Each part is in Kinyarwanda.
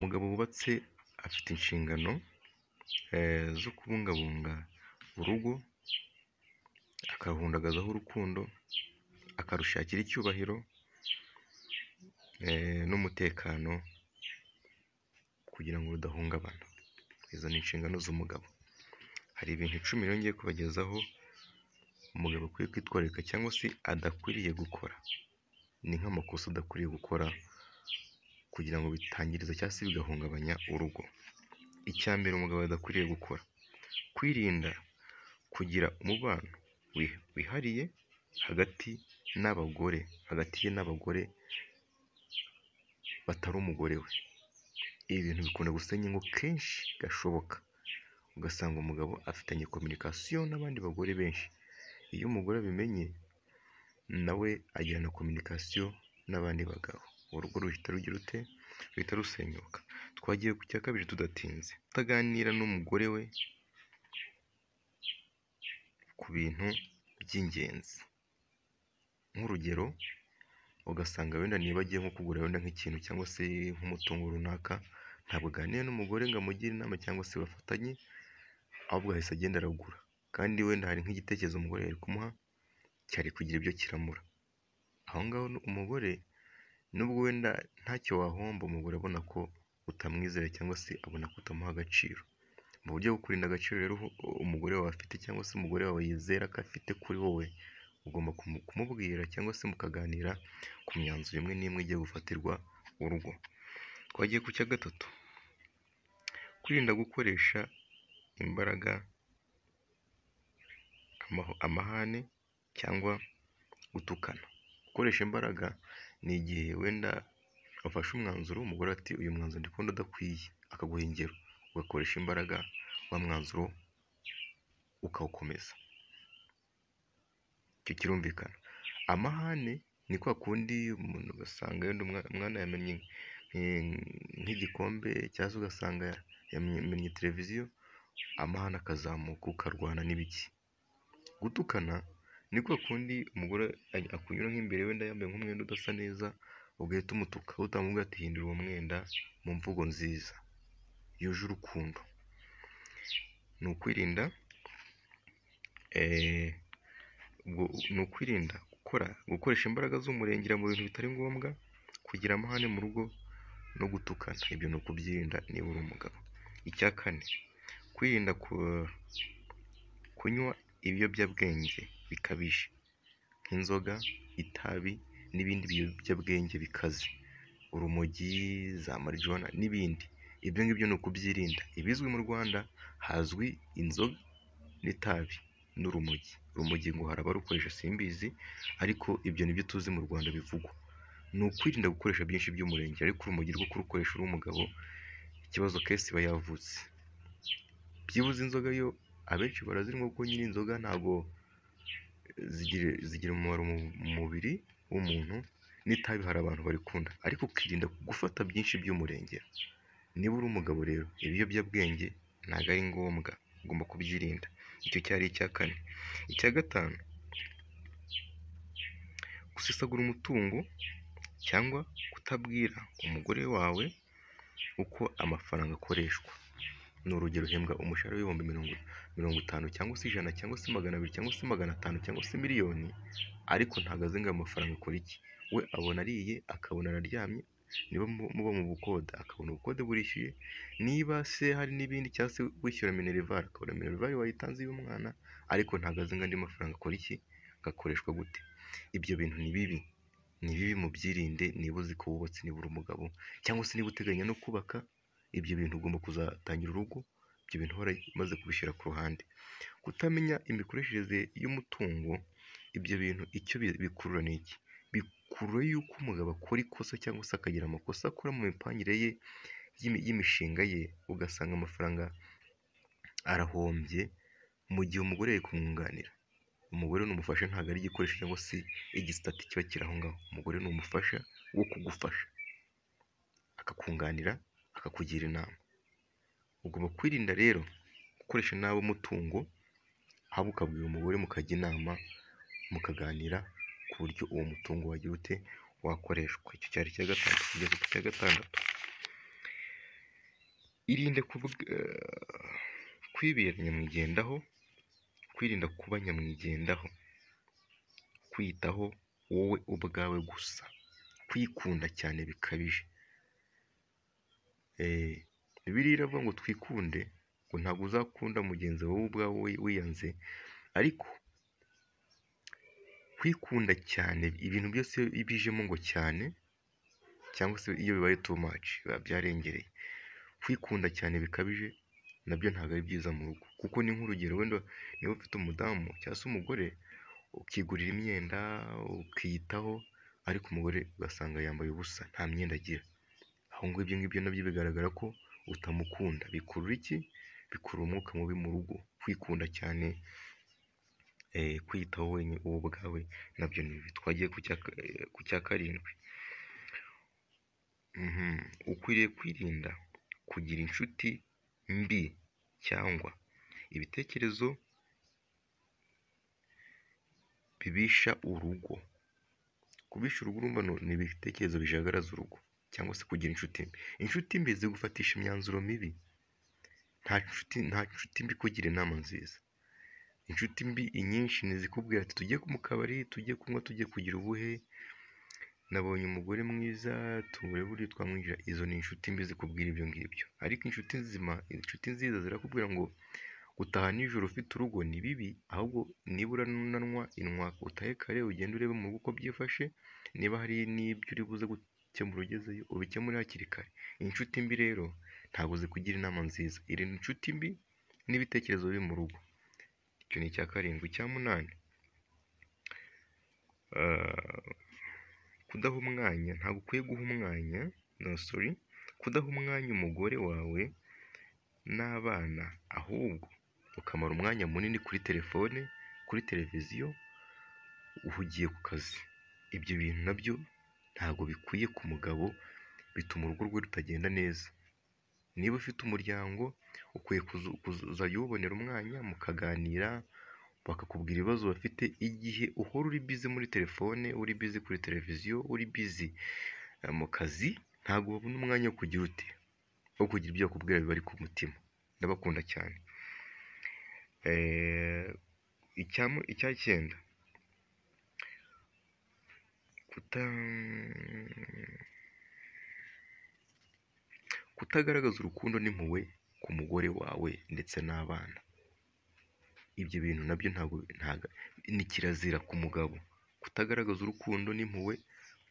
Umugabo wubatse afite inshingano zo kubungabunga urugo, akaruhundagazaho urukundo, akarushakira icyubahiro n'umutekano kugira ngo rudahungabana. Izo ni inshingano z'umugabo. Hari ibintu 10 rero ngiye kubagezaho umugabo akwiye kwitwararika cyangwa se adakwiriye gukora. Ni nk'amakosa adakwiriye gukora kugira ngo bitangiriza cyangwa se bigahungabanya urugo. Icya mbere umugabo adakwiriye gukora, kwirinda kugira umubano wihariye hagati n'abagore, hagati ye n'abagore batari umugore we. Ibi bintu bikunda gusenya ingo kenshi gashoboka, ugasanga umugabo afitanye communication n'abandi bagore benshi. Iyo umugore abimenye nawe agirana communication n'abandi bagabo, urugo ruhita rugira ute? Ruhita rusenyuka. Twagiye ku cya kabiri tudatinze, kutaganira n'umugore we ku bintu by'ingenzi. Nk'urugero, ugasanga wenda niba agiye nko kugura wenda nk'ikintu cyangwa se nk'umutungo runaka, ntabwo aganira n'umugore ngo amugire inama cyangwa se bafatanye, ahubwo ahise agenda aragura. Kandi wenda hari nk'igitekerezo umugore yari kumuha cyari kugira ibyo kiramura. Aho ngaho umugore nubwo wenda ntacyo wahomba, umugore abona ko utamwizera cyangwa se abona ko utamuha agaciro. Mu buryo bwo kurinda agaciro rero umugore wawe afite cyangwa se umugore wawe yizera ko afite kuri wowe, ugomba kumubwira cyangwa se mukaganira ku myanzuro imwe n'imwe igiye gufatirwa urugo. Twagiye ku cya gatatu, kwirinda gukoresha imbaraga, amahane cyangwa gutukana. Gukoresha imbaraga ni igihe wenda wafashe umwanzuro, umugore ati uyu mwanzuro ndi kubona udakwiye, akaguha ingero, ugakoresha imbaraga wa mwanzuro ukawukomeza. Icyo kirumvikana. Amahane ni kwa kundi umuntu ugasanga wenda umwana yamennye nk'igikombe cyangwa se ugasanga yamennye televiziyo, amahane akazamuka ukarwana n'ibiki. Gutukana ni kwa kundi umugore akunyura nk'imbere wenda yambaye nk'umwenda udasa neza, ugahita umutuka, utamubwira ati hindura uwo mwenda mu mvugo nziza yuje urukundo. Ni ukwirinda ni ukwirinda gukoresha imbaraga z'umurengera mu bintu bitari ngombwa, kugira amahane mu rugo no gutukana. Ibyo ni ukubyirinda niba uri umugabo. Icya kane, kwirinda kunywa ibiyobyabwenge bikabije nk'inzoga, itabi n'ibindi biyobyabwenge bikaze, urumogi, za marijuwana n'ibindi. Ibyo ngibyo ni ukubyirinda. Ibizwi mu Rwanda hazwi inzoga n'itabi n'urumogi. Urumogi ngo hari abarukoresha simbizi, ariko ibyo nibyo tuzi mu Rwanda bivugwa. Ni ukwirinda gukoresha byinshi by'umurengera, ariko urumogi rwo kurukoresha uri umugabo, ikibazo kesi iba yavutse. Byibuze inzoga yo abenshi barazinywa kuko nyine inzoga ntabwo zigira umumaro mu mubiri w'umuntu, n'itabi hari abantu barikunda, ariko ukirinda gufata byinshi by'umurengera. Niba uri umugabo rero ibiyobyabwenge ntabwo ari ngombwa, ugomba kubyirinda. Icyo cyari icya kane. Icya gatanu, gusesagura umutungo cyangwa kutabwira umugore wawe uko amafaranga akoreshwa. Ni urugero, uhembwa umushahara w'ibihumbi 50 cyangwa se 100 cyangwa se 200 cyangwa se 500 cyangwa se miliyoni, ariko ntabwo azi ngo ayo mafaranga akora iki. We abona ariye, akabona araryamye, niba muba mu bukode akabona ubukode burishyuye, niba se hari n'ibindi cyangwa se wishyura minerivare akabona minerivare wayitanze y'umwana, ariko ntabwo azi ngo andi mafaranga akora iki, akoreshwa gute. Ibyo bintu ni bibi, ni bibi mubyirinde niba uzi ko wubatse, niba uri umugabo cyangwa se niba uteganya no kubaka, ibyo bintu ugomba kuzatangira urugo, ibyo bintu waramaze kubishyira ku ruhande. Kutamenya imikoreshereze y'umutungo, ibyo bintu icyo bikurura ni iki? Bikurura yuko umugabo akora ikosa cyangwa se akagira amakosa akora mu mipangire ye y'imishinga ye, ugasanga amafaranga arahombye mu gihe umugore yari kumwunganira. Umugore ni umufasha, ntabwo ari igikoresho cyangwa se igisitati kiba kiri aho ngaho. Umugore ni umufasha wo kugufasha, akakunganira, akakugira inama. Ugomba kwirinda rero gukoresha nabi umutungo, ahubwo ukabwira umugore mukajya inama, mukaganira ku buryo uwo mutungo wagira ute wakoreshwa. Icyo cyari icya gatanu. Tugeze ku cya gatandatu. Irinde kwibera nyamwigendaho, kwirinda kuba nyamwigendaho, kwiyitaho wowe ubwawe gusa, kwikunda cyane bikabije. Bibiliya iravuga ngo twikunde, ngo ntabwo uzakunda mugenzi wawe ubwawe wiyanze, ariko kwikunda cyane ibintu byose iyo bijemo ngo cyane cyangwa se iyo bibaye too much biba byarengereye. Kwikunda cyane bikabije nabyo ntabwo ari byiza mu rugo, kuko ni nk'urugero wenda niba ufite umudamu cyangwa se umugore ukigurira imyenda ukiyitaho, ariko umugore ugasanga yambaye ubusa nta myenda agira, aho ngaho ibyo ngibyo nabyo bigaragara ko utamukunda. Bikurura iki? Bikurura umwuka mubi mu rugo. Kwikunda cyane, kwiyitaho wenyine wowe ubwawe nabyo ni bibi. Twagiye ku cya karindwi. Ukwiriye kwirinda kugira inshuti mbi cyangwa ibitekerezo bibisha urugo. Kubisha urugo urumva ni ibitekerezo bijagaraza urugo cyangwa se kugira inshuti mbi. Inshuti mbi zigufatisha imyanzuro mibi. Nta nshuti mbi ikugira inama nziza. Inshuti mbi inyinshi ni izikubwira ati tujye mu kabari, tujye kunywa, tujye kugira ubuhe, nabonye umugore mwiza, turebe uburyo twamwinjira. Izo ni inshuti mbi zikubwira ibyo ngibyo. Ariko inshuti nzima, inshuti nziza zirakubwira ngo gutaha nijoro ufite urugo ni bibi, ahubwo niba urananywa inywa utahe kare, ugende urebe mu rugo uko byifashe, niba hari n'ibyo uri buze gukemura ugezeyo ubikemure hakiri kare. Inshuti mbi rero ntabwo zikugira inama nziza. Irinda inshuti mbi n'ibitekerezo bibi mu rugo. Icyo ni icya karindwi. Icya munani, kudaha umwanya, ntabwo ukwiye guha umwanya, kudaha umwanya umugore wawe n'abana, ahubwo ukamara umwanya munini kuri telefone, kuri televiziyo, uhugiye ku kazi. Ibyo bintu nabyo ntabwo bikwiye ku mugabo, bituma urugo rwe rutagenda neza. Niba ufite umuryango ukwiye kuzajya uwubonera umwanya mukaganira, bakakubwira ibibazo bafite, igihe uhora uri bize muri telefone, uri bize kuri televiziyo, uri bize mu kazi, ntabwo babona umwanya wo kugira ute, wo kugira ibyo bakubwira bibari ku mutima. Ndabakunda cyane. Icya cyenda, kutagaragaza urukundo n'impuhwe ku mugore wawe ndetse n'abana. Ibyo bintu nabyo ntabwo ni kirazira ku mugabo kutagaragaza urukundo n'impuhwe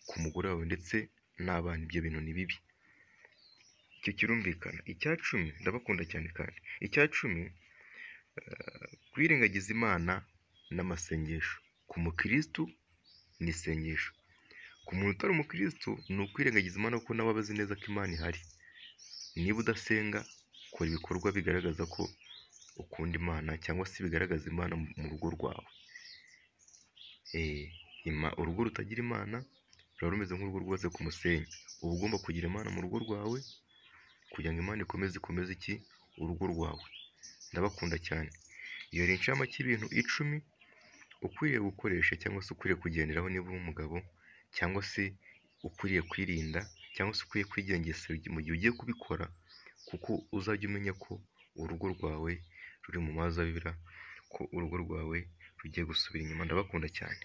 ku mugore wawe ndetse n'abana. Ibyo bintu ni bibi, icyo kirumvikana. Icya cumi, ndabakunda cyane kandi. Icya cumi, kwirengagiza Imana n'amasengesho. Ku mukirisitu ni isengesho, ku muntu utari umukirisitu ni ukwirengagiza Imana kuko nawe aba azi neza ko Imana ihari. Niba udasenga, kora ibikorwa bigaragaza ko ukunda Imana cyangwa se bigaragaza Imana mu rugo rwawe. Urugo rutagira Imana ruba rumeze nk'urugo rwubatse ku musenyi. Uba ugomba kugira Imana mu rugo rwawe kugira ngo Imana ikomeze iki? Urugo rwawe. Ndabakunda cyane. Iyo ni incamake y'ibintu 10 ukwiriye gukoresha cyangwa se ukwiriye kugenderaho niba uri umugabo, cyangwa se ukwiriye kwirinda cyangwa se ukwiye kwigengesera mu gihe ugiye kubikora, kuko uzajya umenya ko urugo rwawe ruri mu mazi abira, ko urugo rwawe rugiye gusubira inyuma. Ndabakunda cyane.